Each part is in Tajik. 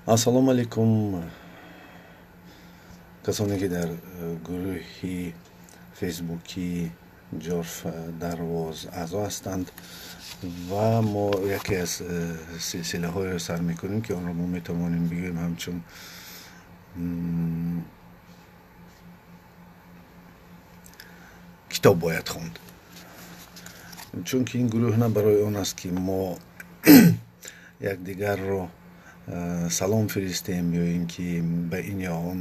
Ассалому алайкум, касоне ки дар гурӯҳи фейсбукии Ҷорф Дарвоз аъзо ҳастанд ва мо яке аз силсилаҳоеро сар мекунем, ки онро мо метавонем бигӯем ҳамчун китоб бояд хонд. Чунки ин гурӯҳ на барои он аст, ки мо якдигарро салом фиристем ё ин ки ба ин ё он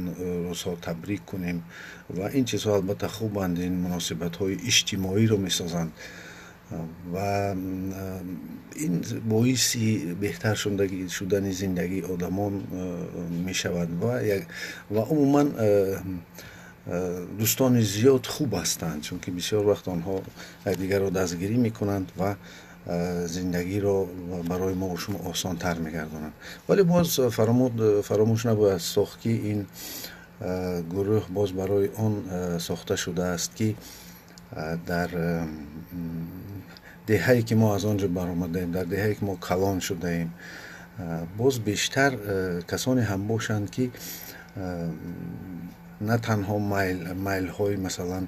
рӯзҳо табрик кунем, ва ин чизҳо албатта хубанд, ин муносибатҳои иҷтимоиро месозанд ва ин боиси беҳтар шудани зиндагии одамон мешавад ва умуман дӯстони зиёд хуб ҳастанд, чунки бисёр вақт онҳо якдигарро дастгирӣ мекунанд ва зиндагиро барои мо шумо осонтар мегардонанд. Вале боз фаромӯш набояд сохт, ки ин гурӯҳ боз барои он сохта шудааст, ки дар деҳае ки мо аз он ҷо баромадаем, дар деҳае ки мо калон шудаем, боз бештар касоне ҳам бошанд, ки на танҳо майлҳои масалан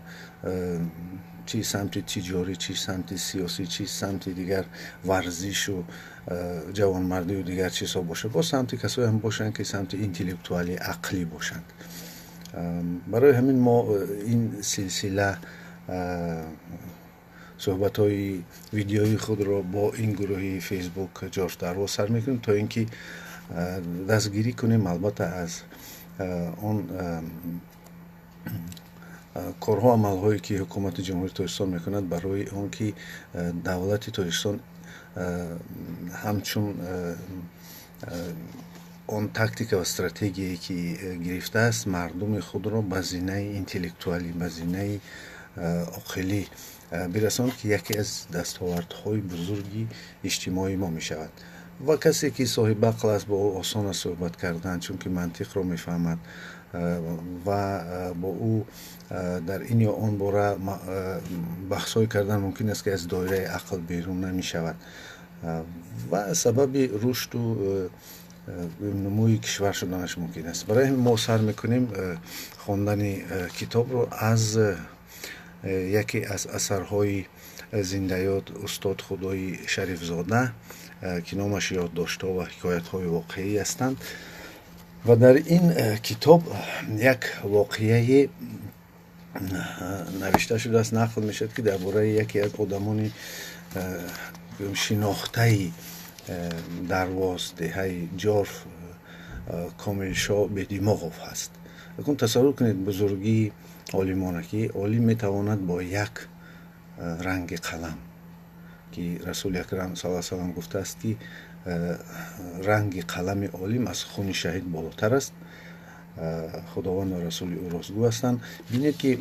чи самти тиҷорӣ, чи самти сиёсӣ, чи самти дигар варзишу ҷавонмардию дигар чизҳо бошад, боз самти касое ҳам бошанд, ки самти интеллектуалӣ, ақлӣ бошанд. Барои ҳамин мо ин силсила суҳбатҳои видеоии худро бо ин гурӯҳи фейсбук Ҷорф Дарвоз сар мекунем, то ин ки дастгирӣ кунем албатта аз он корҳо, амалҳое ки ҳукумати Ҷумҳурии Тоҷикистон мекунад барои он ки давлати Тоҷикистон ҳамчун он тактика ва стратегие ки гирифтааст, мардуми худро ба зинаи интеллектуалӣ, ба зинаи оқилӣ бирасонад, ки яке аз дастовардҳои бузурги иҷтимоии мо мешавад. Ва касе ки соҳиби ақл аст, бо ӯ осон аст суҳбат кардан, чунки мантиқро мефаҳмад ва бо ӯ дар ин ё он бора баҳсҳое кардан мумкин аст, ки аз доираи ақл берун намешавад ва сабаби рушду нумӯи кишвар шуданаш мумкин аст. Барои ҳамин мо сар мекунем хондани китобро аз яке аз асарҳои зиндаёд устод Худои Шарифзода, ки номаш ёддоштҳо ва ҳикоятҳои воқеӣ ҳастанд. Ва дар ин китоб як воқеае навишта шудааст, нақл мешавад, ки дар бораи яке аз одамони шинохтаи Дарвоз, деҳаи Ҷорф, Комилшоҳ Бедимоғов ҳаст. Акнун тасаввур кунед бузургии олимона, ки олим метавонад бо як ранги қалам, ки Расули Акрам саллаллоҳу алайҳи васаллам гуфтааст, ки ранги қалами олим аз хуни шаҳид болотар аст. Худованд ва расули ӯ ростгӯ ҳастанд. Бинед, ки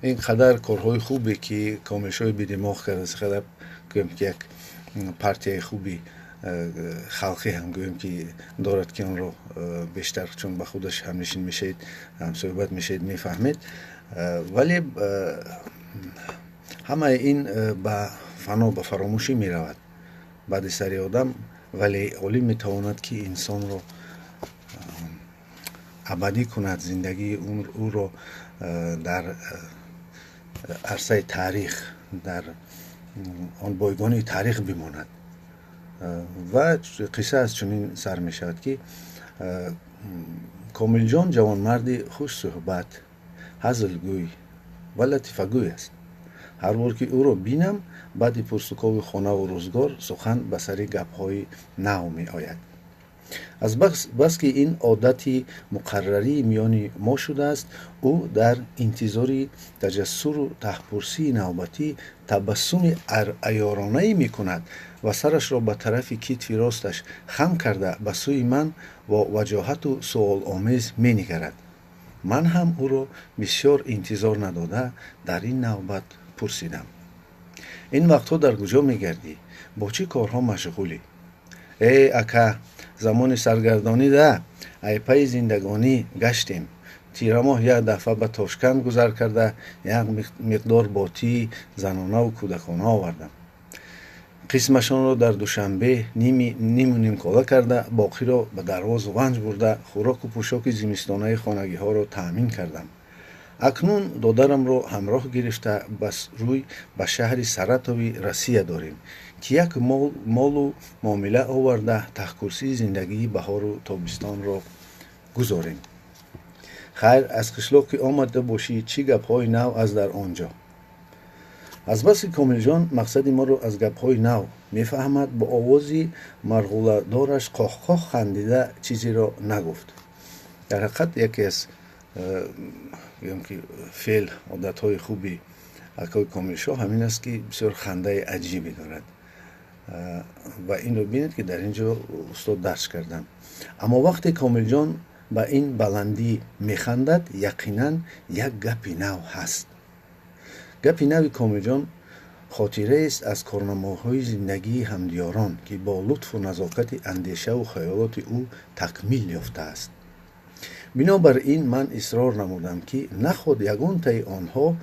ин қадар корҳои хубе ки Комилшоҳи Бедимоғ кардааст, қадар гӯем ки як партияи хуби халқӣ ҳам гӯем ки дорад, ки онро бештар чун ба худаш ҳамнишин мешавед, ҳамсӯҳбат мешавед, мефаҳмед. Вале ҳамаи ин ба фано, ба фаромӯшӣ меравад баъди сари одам, вале олим метавонад, ки инсонро абадӣ кунад, зиндагии ӯро дар арсаи таърих, дар он бойгонии таърих бимонад. Ва қисса аз чунин сар мешавад, ки Комилҷон ҷавонмарди хушсӯҳбат, ҳазлгӯй ва латифагӯй аст. Ҳар бор ки ӯро бинам, баъди пурсукови хонаву рӯзгор сухан ба сари гапҳои нав меояд. Аз баски ин одати муқаррарии миёни мо шудааст, ӯ дар интизори таҷассуру таҳпурсии навбатӣ табассуми аёронае мекунад ва сарашро ба тарафи китфи росташ хам карда ба сӯи ман бо ваҷоҳату суоломез менигарад. Ман ҳам ӯро бисёр интизор надода дар ин навбат пурсидам: ин вақтҳо дар куҷо мегардӣ? Бо чӣ корҳо машғулӣ? Э, ака, замони саргардонӣ да айпаи зиндагонӣ гаштем. Тирамоҳ як дафъа ба Тошканд гузар карда, як миқдор ботии занонаву кӯдакона овардам. Қисмашонро дар Душанбе ниму нимкола карда, боқиро ба Дарвозу Ванҷ бурда, хӯроку пӯшоки зимистонаи хонагиҳоро таъмин кардам. Акнун додарамро ҳамроҳ гирифта, ба рӯй ба шаҳри Саратови Россия дорем, ки як молу муомила оварда, таҳкурсии зиндагии баҳору тобистонро гузорем. Хайр, аз қишлоқ ки омада бошӣ, чӣ гапҳои нав аз дар он ҷо? Азбаски Комилҷон мақсади моро аз гапҳои нав мефаҳмад, бо овози марғуладораш қоҳқоҳ хандида чизеро нагуфт. Дар ҳақиқат, яке аз гӯям ки феъл одатҳои хуби акои Комилшоҳ ҳамин аст, ки бисёр хандаи аҷибе дорад. Ва инро бинед, ки дар ин ҷо устод дарс карданд. Аммо вақте Комилҷон ба ин баландӣ механдад, яқинан як гапи нав ҳаст. Гапи нави Комилҷон хотираест аз корнамоҳои зиндагии ҳамдиёрон, ки бо лутфу назокати андешаву хаёлоти ӯ такмил ёфтааст. Бинобар ин ман исрор намудам, ки наход ягонтаи онҳо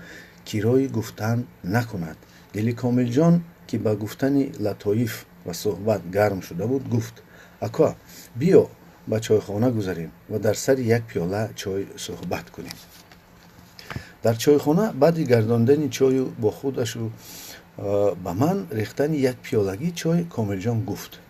кирои гуфтан накунад. Дили Комилҷон, ки ба гуфтани латоиф ва суҳбат гарм шуда буд, гуфт: «Ака, биё ба чойхона гузарем ва дар сари як пиёла чой суҳбат кунем». Дар чойхона баъди гардондани чою бо худашу ба ман рехтани як пиёлагӣ чой, Комилҷон гуфт: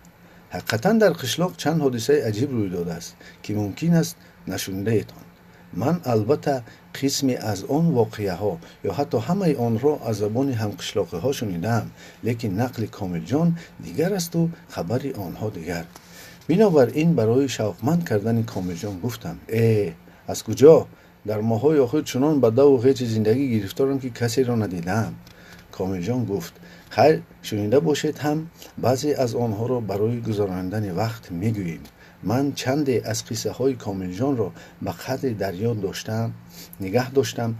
«Ҳақиқатан, дар қишлоқ чанд ҳодисаи аҷиб рӯй додааст, ки мумкин аст нашунидаетон. Ман албатта қисме аз он воқеаҳо ё ҳатто ҳамаи онро аз забони ҳамқишлоқиҳо шунидаам, лекин нақли Комилҷон дигар асту хабари онҳо дигар. Бинобар ин барои шавқманд кардани Комилҷон гуфтам: «Э, аз куҷо? Дар моҳҳои охир чунон ба даву ғечи зиндагӣ гирифторам, ки касеро надидаам». Комилҷон гуфт: «Хайр, шунида бошед ҳам, баъзе аз онҳоро барои гузаронидани вақт мегӯем». Ман чанде аз қиссаҳои Комилҷонро ба қадри дар ёд доштаам нигаҳ доштам,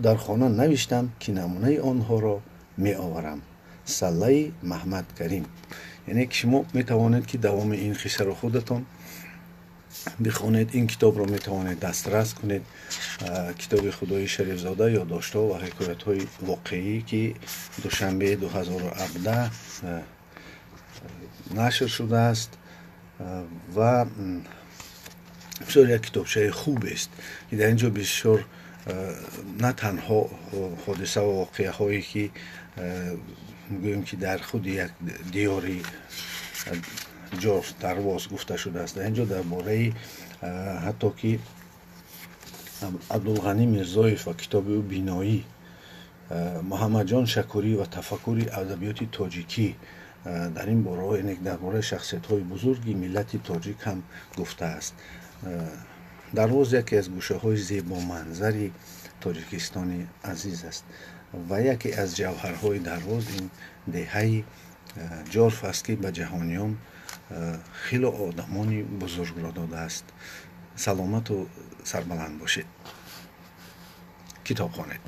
дар хона навиштам, ки намунаи онҳоро меоварам. Саллаи Маҳмадкарим. Яъне ки шумо метавонед, ки давоми ин қиссаро худатон бихонед, ин китобро метавонед дастрас кунед. Китоби Худои Шарифзода, ёддоштҳо ва ҳикоятҳои воқеӣ, ки Душанбе 2017 нашр шудааст ва бисёр як китобчаи хубест, ки дар ин ҷо бисёр на танҳо ҳодиса ва воқеаҳое, ки гӯем ки дар худи як диёри Ҷорф, Дарвоз гуфта шудааст. Дар ин ҷо дар бораи ҳатто ки Абдулғанӣ Мирзоев ва китоби ӯ «Биноӣ», Муҳаммадҷон Шакурӣ ва тафаккури адабиёти тоҷикӣ, дар ин бораҳо, яъне дар бораи шахсиятҳои бузурги миллати тоҷик ҳам гуфтааст. Дарвоз яке аз гӯшаҳои зебоманзари Тоҷикистони азиз аст ва яке аз ҷавҳарҳои Дарвоз ин деҳаи Ҷорф аст, ки ба ҷаҳониён хело одамони бузургро додааст. Саломату сарбаланд бошед, китоб хонед.